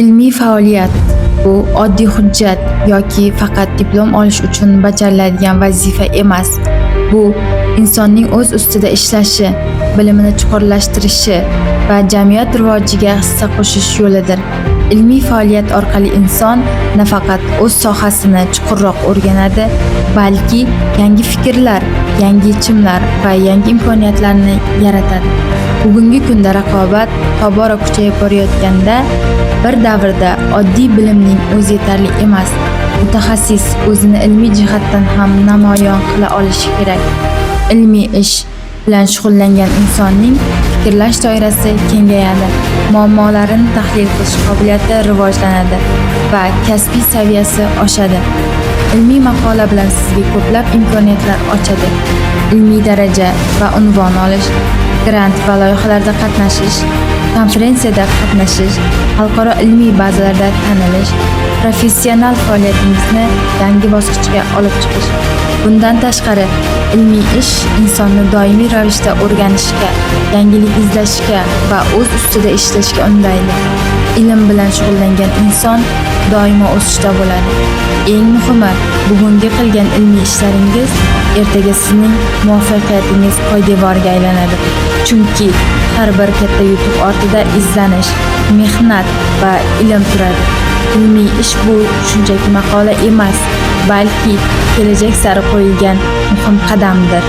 Ilmiy faoliyat bu oddiy hujjat yoki faqat diplom olish uchun bajariladigan vazifa emas. Bu insonning o'z ustida ishlashi, bilimini chuqurlashtirishi va jamiyat rivojiga hissa qo'shish yo'lidir. Ilmiy faoliyat orqali inson nafaqat o'z sohasini chuqurroq o'rganadi, balki yangi fikrlar, yangi yechimlar va yangi imkoniyatlarni yaratadi. Bugungi kunda raqobat tobora kuchayib borayotganda bir davrda oddiy bilimning o'zi yetarli emas. Mutaxassis o'zini ilmiy jihatdan ham namoyon qila olishi kerak. Ilmiy ish bilan shug'ullangan insonning fikrlash doirasi kengayadi, muammolarni tahlil qilish qobiliyati rivojlanadi va kasbiy saviyasi oshadi. Ilmiy maqola bilan sizga ko'plab imkoniyatlar ochadi. Ilmiy daraja va unvon olish, grant va loyihalarda qatnashish, konferensiyada qatnashish, xalqaro ilmiy bazalarda tanilish, professional faoliyatingizni yangi bosqichga olib chiqish. Bundan tashqari, ilmiy ish insonni doimiy ravishda o'rganishga, yangilik izlashga va o'z ustida ishlashga undaydi. Ilm bilan shug'ullangan inson doimo o'sishda bo'ladi. Eng muhimi, bugungi qilgan ilmiy ishlaringiz ertaga sizning muvaffaqiyatingiz poydevoriga aylanadi. Chunki har bir katta yutuq ortida izlanish, mehnat va ilm turadi. Ilmiy ish bu shunchaki maqola emas, balki kelajak sari qo'yilgan muhim qadamdir.